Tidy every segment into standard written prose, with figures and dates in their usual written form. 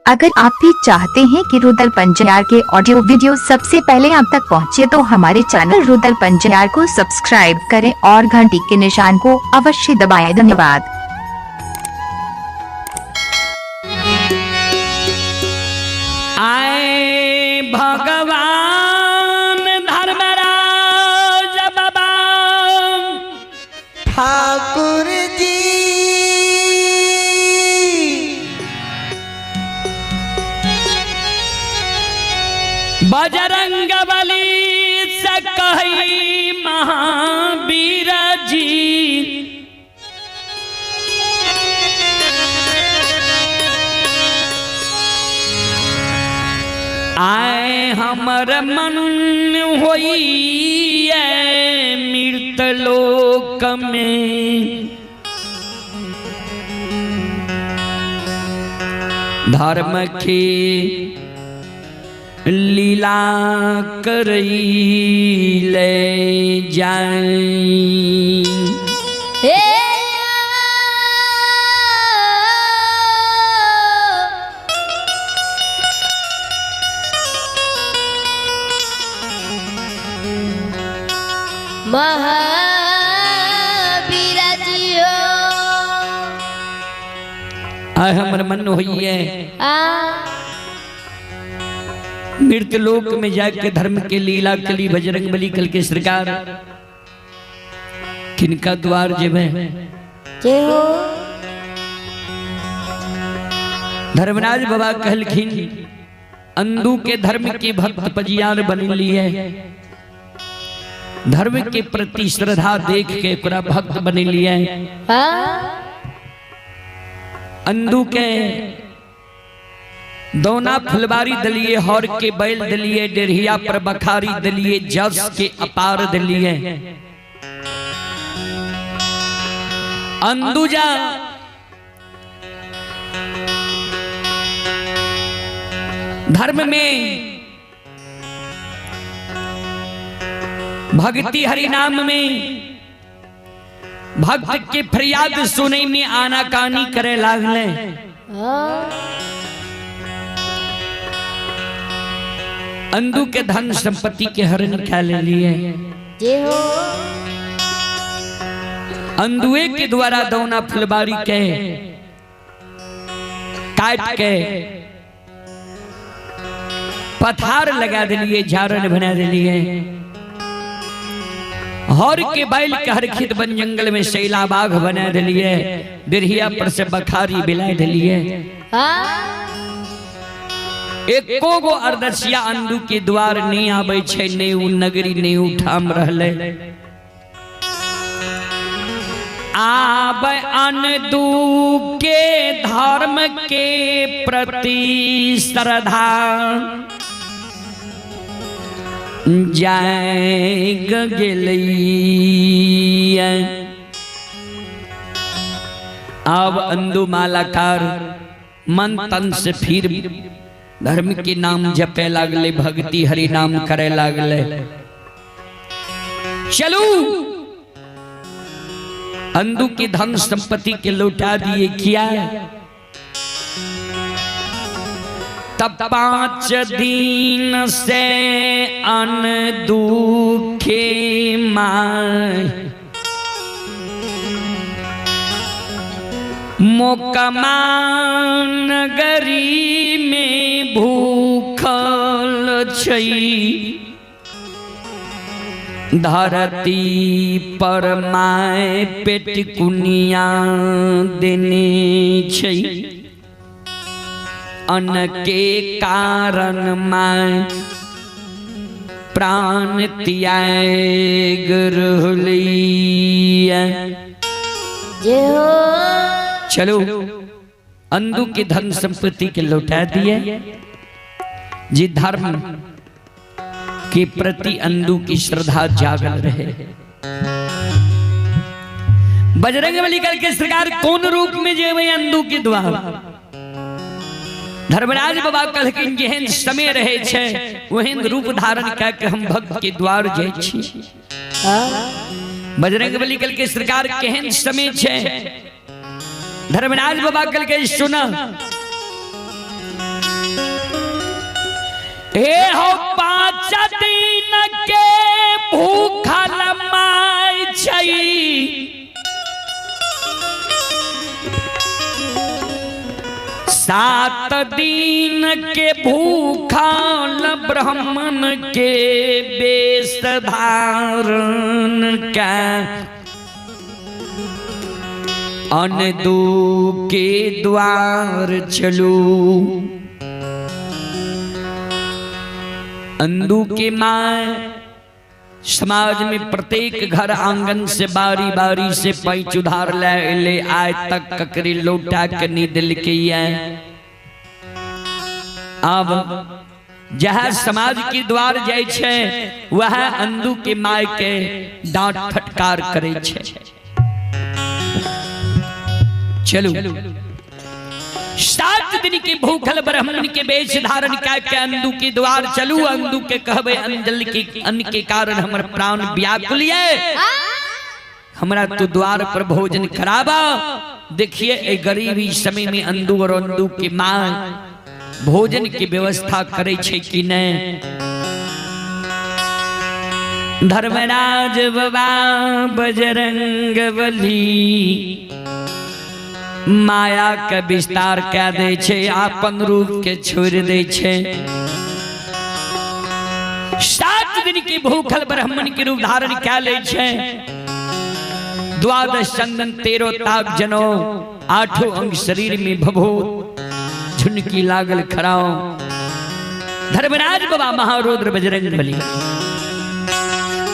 अगर आप भी चाहते हैं कि रुदल पंजार के ऑडियो वीडियो सबसे पहले आप तक पहुंचे तो हमारे चैनल रुदल पंजार को सब्सक्राइब करें और घंटी के निशान को अवश्य दबाएं। धन्यवाद। आए भगवान धर्मराज बाबा ठाकुर जी। बजरंग बली से कही महावीर जी। आए हमर मन होई मृत लोक में, धर्म के लीला करई ले जाए। महावीर जी हो। आए हमर मन होइए आ मृत लोक में जाके धर्म के लीला कली बजरंग बली कल के सरकार किनका द्वार जेबे जय हो। धर्मराज बाबा कहलखिन अंदू के धर्म के भक्त पजियार बन लिए, धर्म के प्रति श्रद्धा देख के ओकरा भक्त बन लिए। अंदू के दौना फुलबारी दलिए, हर के बैल दलिए, डेढ़िया पर बखारी दलिए, जस के अपार दलिए। अंदुजा धर्म में भक्ति हरि नाम में भक्त के फरियाद सुने में आनाकानी करे लागले। अंदू के धन संपत्ति के हरण खा ले लिए। जय हो। अंदुए के द्वारा दौना फुलबारी के काट के पथार लगा दिलिए, झारन बना दिलिए। हर के बैल के हर खेत बन जंगल में शैला बाघ बना दिलिए, बिरहिया पर से बखारी बिला दिलिए। एको गो अरदसिया अंदू के द्वार नहीं आबै छै, नहीं उ नगरी नहीं उ ठाम रहले। आब अंदू के धर्म के प्रति श्रद्धा जाग गेलै। अब अंदू मालाकार मन तन से फिर धर्म के नाम जपे लागले, भक्ति हरि नाम करे लागले। चलू अंदू की धन संपत्ति के लौटा दिए। किया तब 5 दिन से अंदू के my Mokama नगरी में भूखल छै, धरती पर my पेट कुनिया देने छै, अन्न के कारण my प्राण त्याग रहलिए। जय हो। चलो अंदू की धन संपत्ति के लौटा दिए। जी धर्म के प्रति अंदू की श्रद्धा जागल रहे। बजरंग बली कल के सरकार कौन रूप में जेबै अंदू के द्वार? धर्मराज बाबा कहलखिन जेहन समय रहे छै ओहन रूप धारण कऽ के हम भक्त के द्वार जाइ छी। बजरंग बली कल के सरकार केहन समय छै? धर्मराज बाबा कल के सुना हे हो 5 दिन के भूखल माय छै, 7 दिन के भूखल ब्राह्मण के वेश धारण का अनदू के द्वार चलू। अंदू के माँ समाज में प्रत्येक घर आंगन से बारी बारी से पैंच उधार ले ले आए तक ककरी लोटा के नींद के अब जहाँ समाज के द्वार जाय छे वह अंदू के माय के डांट फटकार करे छे। चलू 7 दिन के भूखल ब्राह्मण के वेश धारण कय के अंदू के द्वार चलू। अंदू के कहबे अंजल के अन्न के कारण हमर प्राण व्याकुल ये, हमरा तू द्वार पर भोजन कराबा। देखिए ए गरीबी समय में अंदू और अंदू के माँ भोजन की व्यवस्था करे छे कि नहीं। धर्मराज बाबा बजरंग बली माया के विस्तार कह दे छे, आपन रूप के छोड़ दे छे। 7 दिन की भूखल ब्राह्मण के रूप धारण कह ले छे। 12 चंदन 13 ताक जनो 8 अंग शरीर में भभूत झुनकी लागल खराओ। धर्मराज बाबा महारुद्र बजरंग बली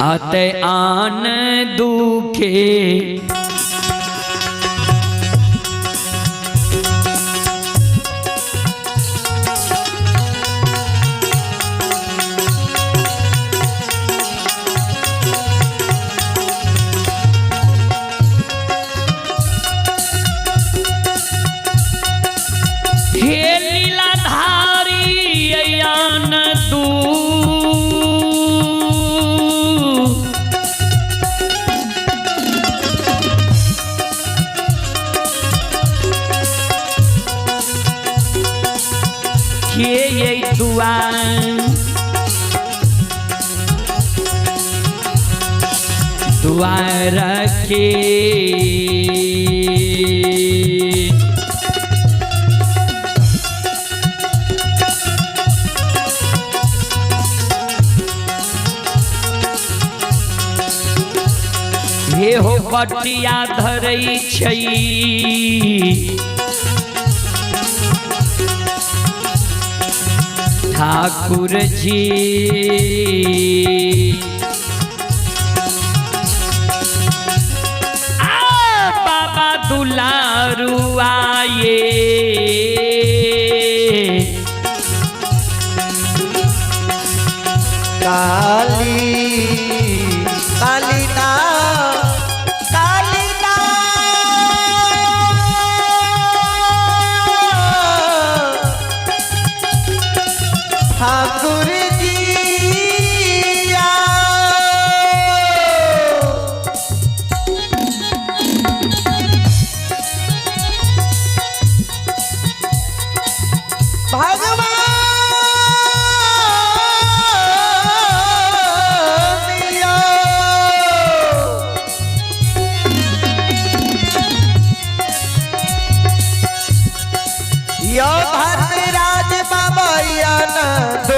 आते आन दुखे द्वार के हे हो बटिया धरै छै, ठाकुर जी आ बाबा दुलारू आए। काली कालिता कालिता ठाकुर जी आओ। भगवान आओ। यो धर्मराज बाबा आनंद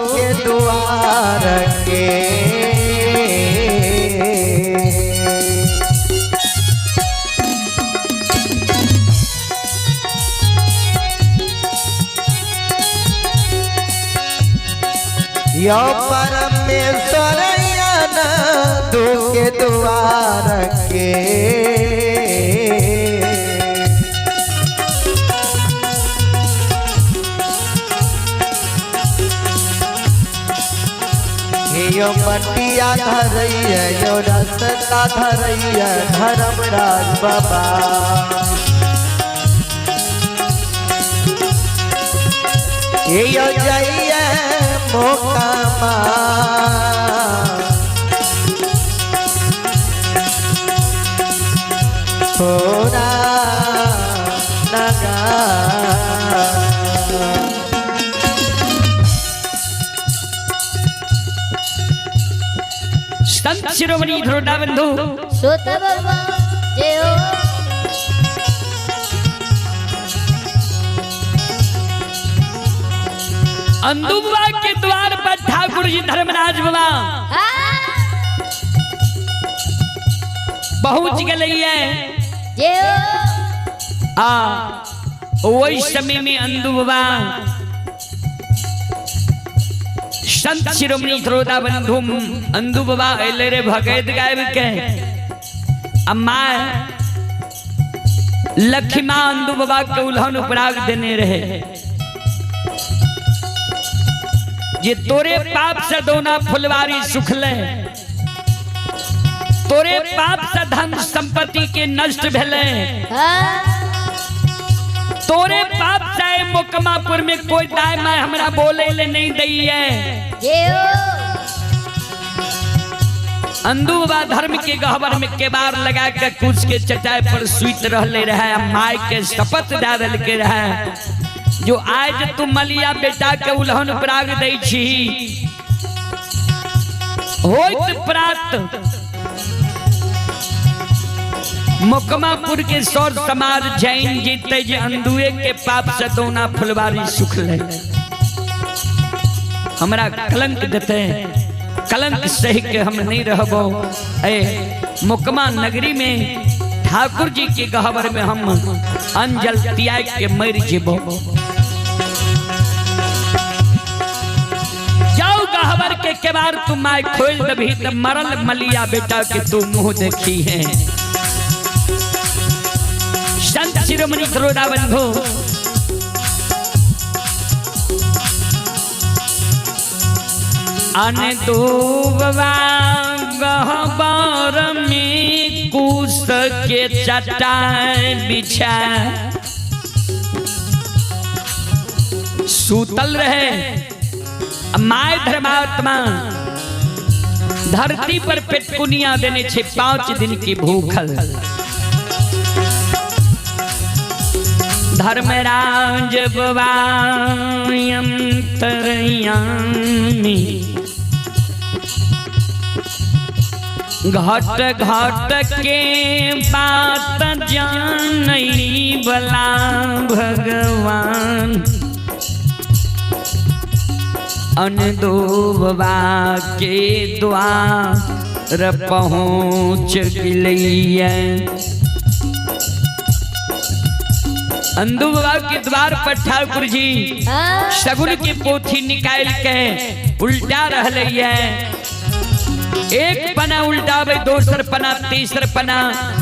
के द्वार के यो परमेश्वर के द्वार के यो मटिया धरैया यो रसता धरैया धर्मराज बाबा। हे यो जइया मोकामा। थोड़ा नगा। संत शिरोमणि ध्रुवता बंधु श्रोता बाबा जय हो। अंदू बाबा के द्वार पर ठाकुर जी धर्मराज बाबा पहुंच गए है। जय हो। आ वही समय में अंदू बाबा संत शिरोमणि श्रोता बंधु अंदू बाबा अले रे भगत गायब के अम्मा लखिमा अंदू बाबा के उल्हन उपराग देने रहे ये तोरे पाप से दोना फुलवारी सुखले, तोरे पाप से धन संपत्ति के नष्ट भेले, तोरे पाप से मोकमापुर में कोई दाय my हमरा बोले ले नहीं दई है। अंदू बाबा धर्म के गहबर में केबार लगा के कुछ के चटाई पर सुत रहले रहे, माय के शपथ दे दिल के रहे जो आज तू मलिया बेटा के उल्हन पराग दै छी होइत प्रात मोकमापुर के सौर समाज जैन जीते जे अंदुए के पाप से दोना फुलवारी सुखले, हमरा कलंक देते, कलंक सही के हम नहीं रहबो। ए मोकमा नगरी में ठाकुर जी के गहबर में हम अंजल त्याग के मर जेबो। जाओ गहबर के केबार तू my खोल दबी त मरल मलिया बेटा के तू मुंह देखी है। संत शिरोमणि श्रोता बंधु अन दूबवा गहबर में कुश के चटाई बिछा सूतल रहे my धर्मात्मा धरती पर पेटकुनिया देने छे 5 दिन की भूखल। धर्मराज अंतर्यामी घट घट के बात जानई बला भगवान अनदोबा के द्वार पहुँच गई। अंदू बाबा के द्वार पर ठाकुर जी शगुन के पोथी निकाल के उल्टा रहले है, एक पना उल्टावे दोसर पना तीसर पना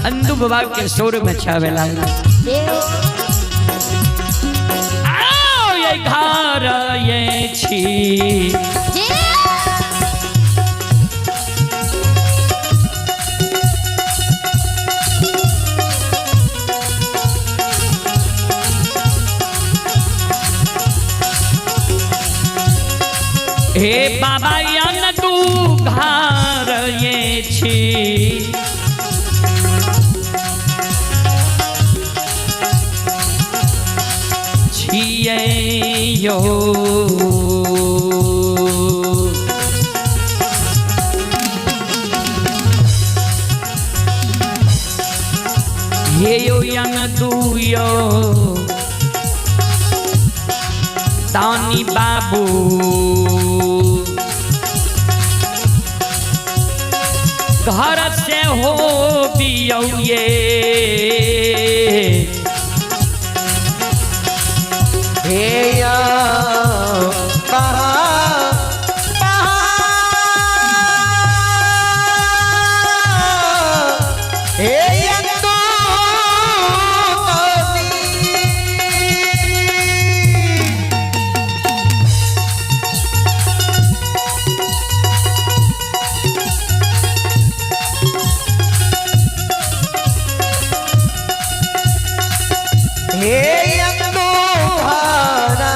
अंदू बाबा के शोर मचावे लागल। आओ ये घर ये छी हे बाबा यान तू घर ये छी छिये यो हे यो यान तू यो तानी बाबू घर से हो बियो ये हे या कहा हे अंदू हे अंदू हारा।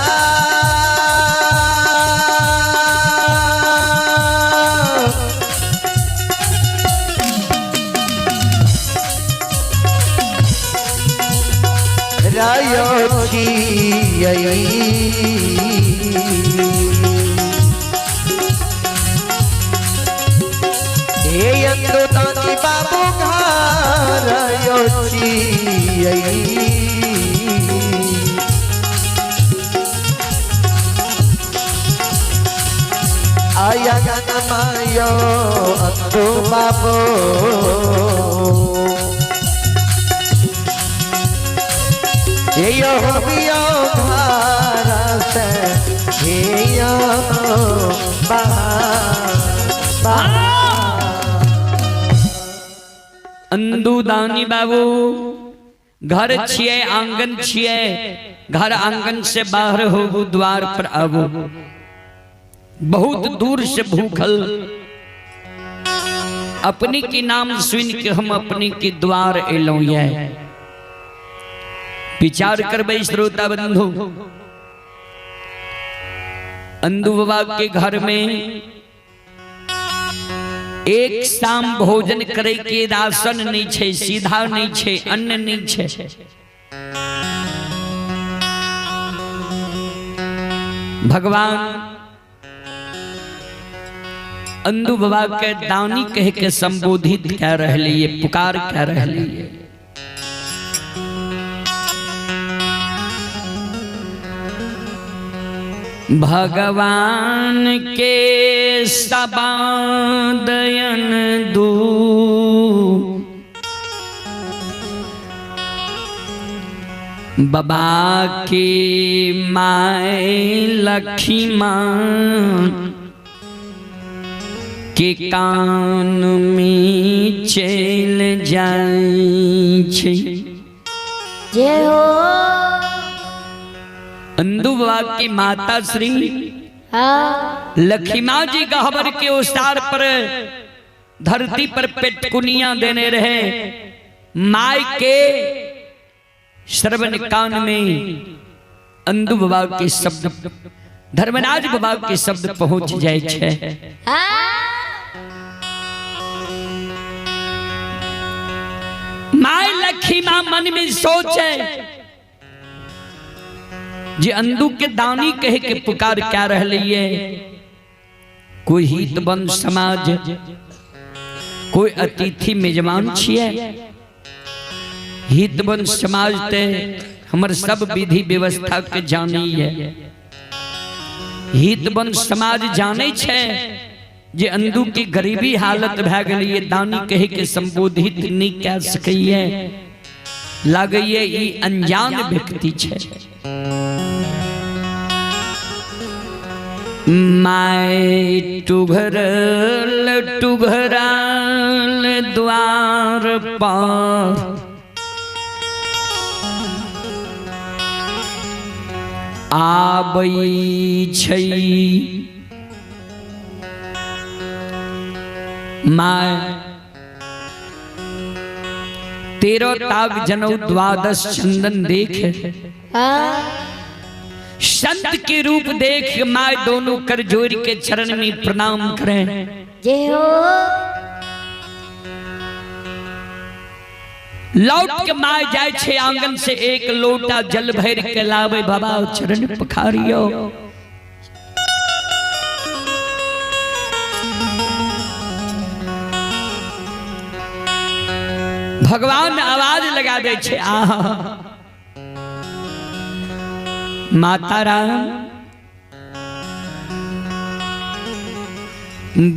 आया गन मायो अंदू बाबू। यो बियो घर से यो अंदू दानी बाबू घर छिए आंगन छिए, घर आंगन से बाहर हो द्वार पर आबू। बहुत दूर से भूखल अपनी के नाम सुन के हम अपनी के द्वार एलौं ये। विचार करबै श्रोता बंधु, अंदू बाबा के घर में एक शाम भोजन करे के राशन नहीं छे, सीधा नहीं छे, अन्न नहीं छे। भगवान अंदू बाबा के दानी कह के संबोधित कर रहे ये, पुकार कर रहे ये। भगवान के सबादयन दू बाबा के my लखीमा के कान में चल जाय छे। जय हो। अंदू बाबा की माता श्री हाँ लखीमा जी गहबर के उसार पर धरती पर पेटकुनिया देने रहे। My के श्रवण कान में अंदू बाबा के शब्द, धर्मराज बाबा के शब्द पहुंच जाए छे। My लखीमा मन में सोचे जे अंदू के दानी कह के पुकार क्या रह है, कोई हितबंद समाज, कोई अतिथि मेजबान छिए। हितबंद समाज ते हमर सब विधि व्यवस्था के जानी है। हितबंद समाज जाने छे जे अंदू की गरीबी हालत भै गेलिए, दानी कह के संबोधित नहीं कह सकैए, लागैए ई अनजान व्यक्ति छे। My टुघरल टुघराल द्वार पर आबै छै। My 13 ताग जनौ द्वादश चंदन देख, संत के रूप देख my दोनों कर जोड़ के चरण में प्रणाम करें। जय हो। लौट के my जाय छे आंगन से एक लोटा जल भर के लावे, बाबा चरण पखारियो। भगवान आवाज लगा दे छे, आहा माता राम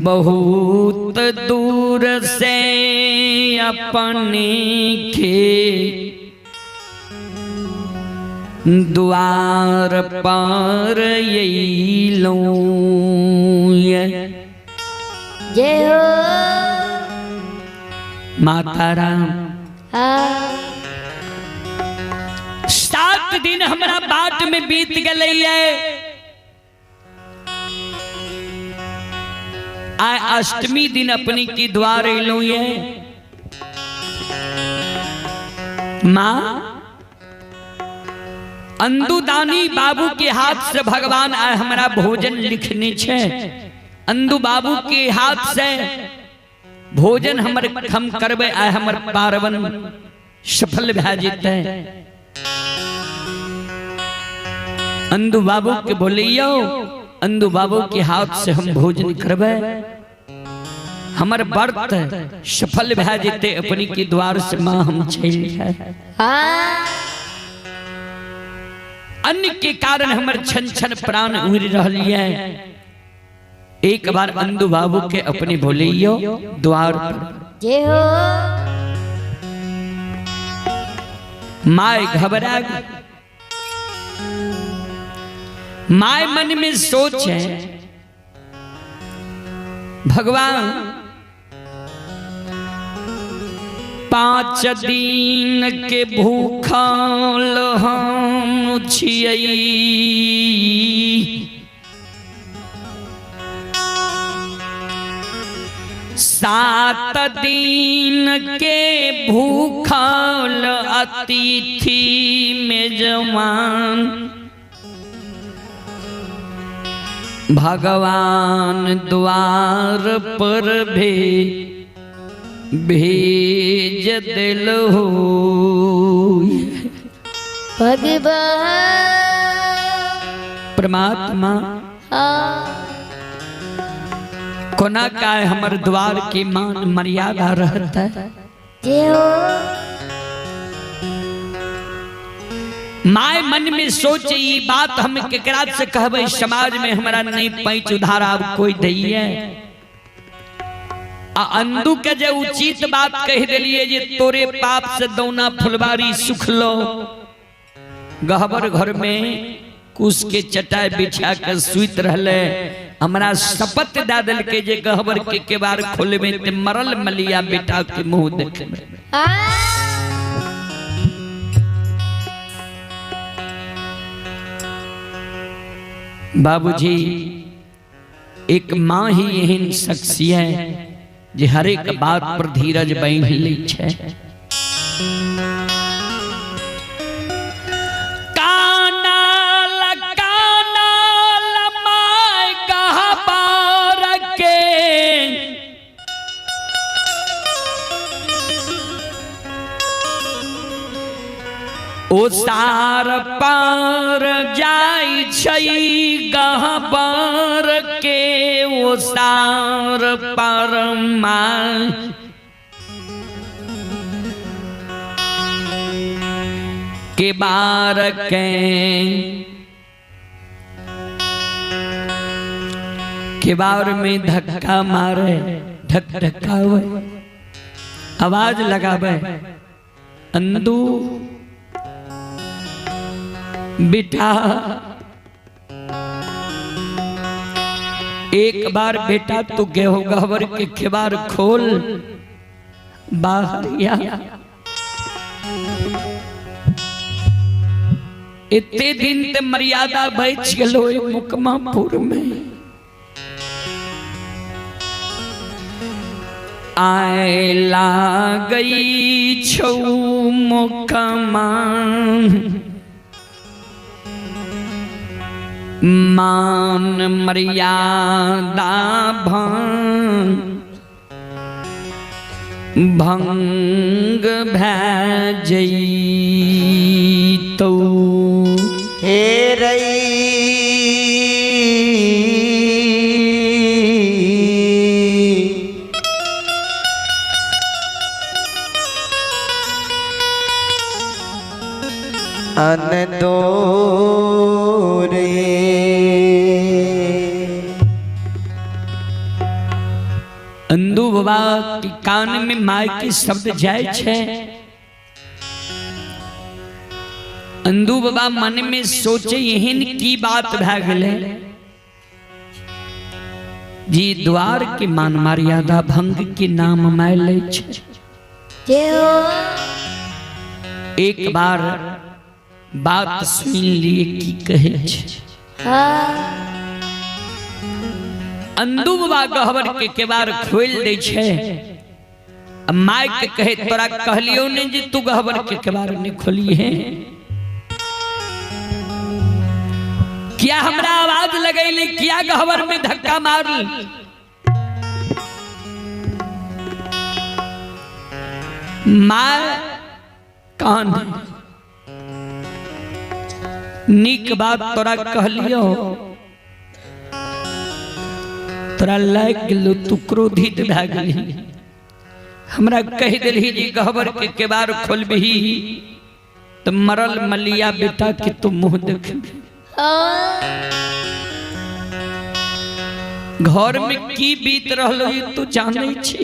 बहुत दूर से अपने के द्वार पर अइलौं। जय हो। माता राम 7 दिन हमरा बाट में बीत गए। आय अष्टमी दिन अपनी की द्वार अइलौं ये। माँ अंदूदानी बाबू के हाथ से भगवान आय हमरा भोजन लिखने छे। अंदू बाबू के हाथ से भोजन हमर हम करबे, आय हमर पार्वन सफल भए जेतै। अंदू बाबू के बोलियो, अंदू बाबू के हाथ से हम भोजन करबे, हमर व्रत सफल भए जेतै। अपनी के द्वार से माँ हम चलि जाए। अन्न के कारण हमर छन छन प्राण उड़ि रहल ये। एक बार अंधु बाबू के अपने बोलियो द्वार पर। जय हो। My घबरा गई। My मन में सोच है भगवान 5 दिन के भूखल हम छियै, 7 दिन के भूखल अतिथि मेजबान भगवान द्वार पर भी भेज दिल हो। भगवान परमात्मा कोना का हमर द्वार के मान मर्यादा रहता है। My मन में सोचे ई बात हम केकरा से कहबे, समाज में हमरा नहीं पैंच उधार अब कोई दैये। आ अंदू के जे उचित बात कह दिलिए जे तोरे पाप से दौना फुलवारी सुखलो, गहबर घर में कुश के चटाई बिछा के सुत रहले, हमरा शपथ दे दिलके जे गहबर के केबार खोलबे ते मरल मलिया बेटा के मुंह देखबे। बाबूजी एक माँ ही एहन शख्सियत जे हर एक बात पर धीरज बांधि लै छै। कानाल कानाल my गहबर के ओ सार पार जाय छै गहबर के, ओ सार पार my के बार के केबार में धक्का मारे, धक धक्कावे, आवाज लगावे, अंदू बेटा एक बार बेटा तू गेहूं गहबर के केबार खोल बाहर या। इतने दिन ते मर्यादा बच गलो मुकमापुर में। आए लागई छौ मुकमा मान मर्यादा भंग भै जइतौ। हे रई अनदोरे अंदू बाबा के कान में my के शब्द जाय छै। अंदू बाबा मन में सोचे एहन की बात भए गेलै जी द्वार के मान मर्यादा भंग के नाम my लै छै। एक बार बात सुन लिए की कहे छै। अंदू बाबा गहबर के केबार खोल दै छै। My के कहे तोरा कहलियो ने जे तू गहबर के केबार नहीं खोली है, क्या हमरा आवाज लगैले, क्या गहबर में धक्का मारल। My कान नीक बात तोरा कहलियो, तोरा लाग गेलो, तू क्रोधित भए गेलही, हमरा कहि देलही जे गहबर के केबार खोलबही तो मरल मलिया बेटा के तू मुंह देखबी। घर में की बीत रहल ई तू जानै छी।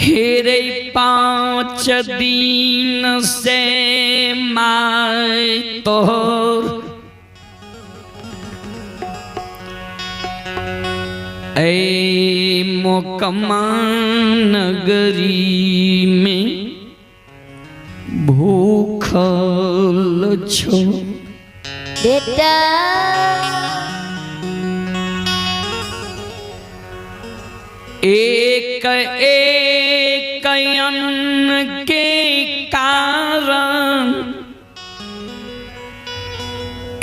हे रे 5 दिन से my तोर ऐ मोकमा नगरी में भूखल छो। बेटा एक एक अन्न के कारण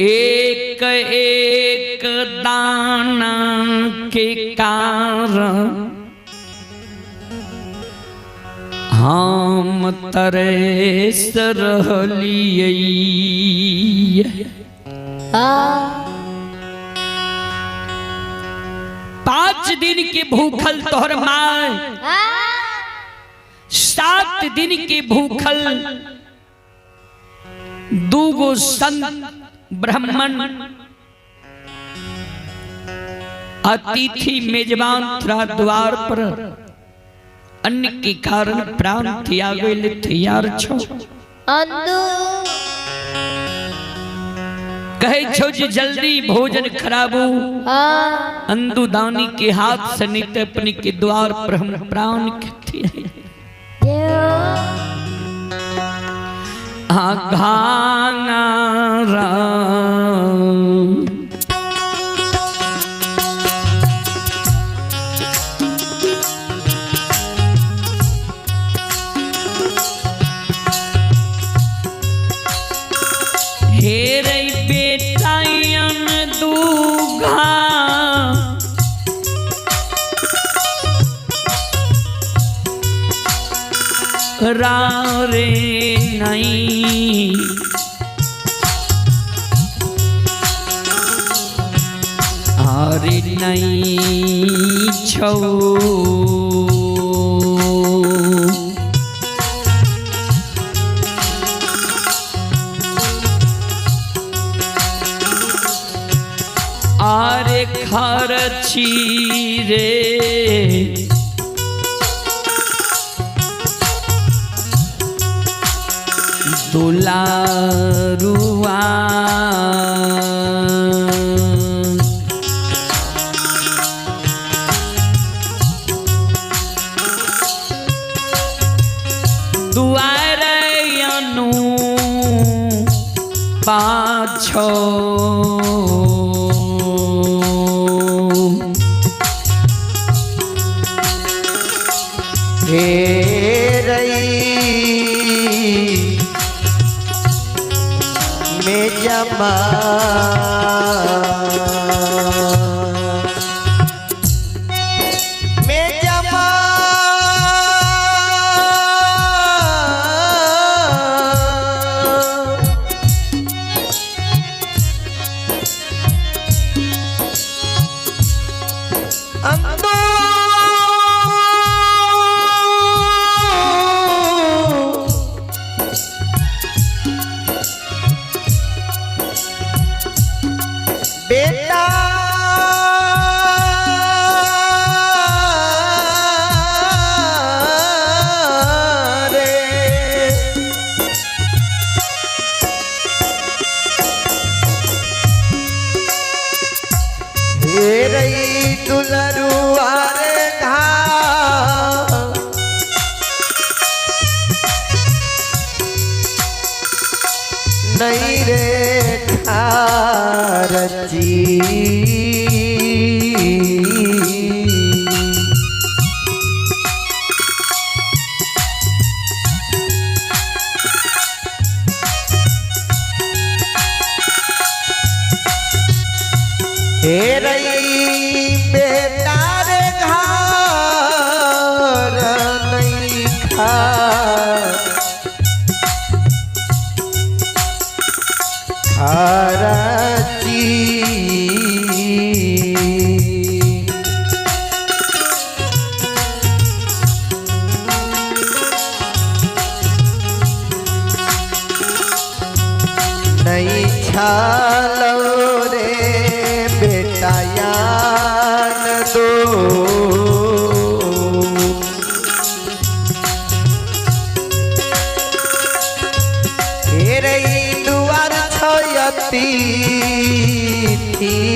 एक एक दाना के कारण हम तरस रहलियै। 5 दिन के भूखल तोहर माय, 7 दिन के भूखल दूगो संत ब्राह्मण अतिथि मेजबान तोरा द्वार पर अन्न के कारण प्राण त्यागे ले तैयार छो। कहे छो जी जल्दी भोजन खराबू, अंदू दानी के हाथ से नित अपने के द्वार पर हम प्राण कहते हैं। हे रे बेटा दूघा रे नहीं अरे नहीं छो। आरे खर्ची रे दुलारुआ दुआर अनु पाछो हे रई में जमा बेटा रे हे रई दुलरुआ रे घा नहीं रे खारची हे रई बेटा रे घर नहीं खा खारची नहीं छालो रे बेटा यान दो। रे दुआर छयती थी।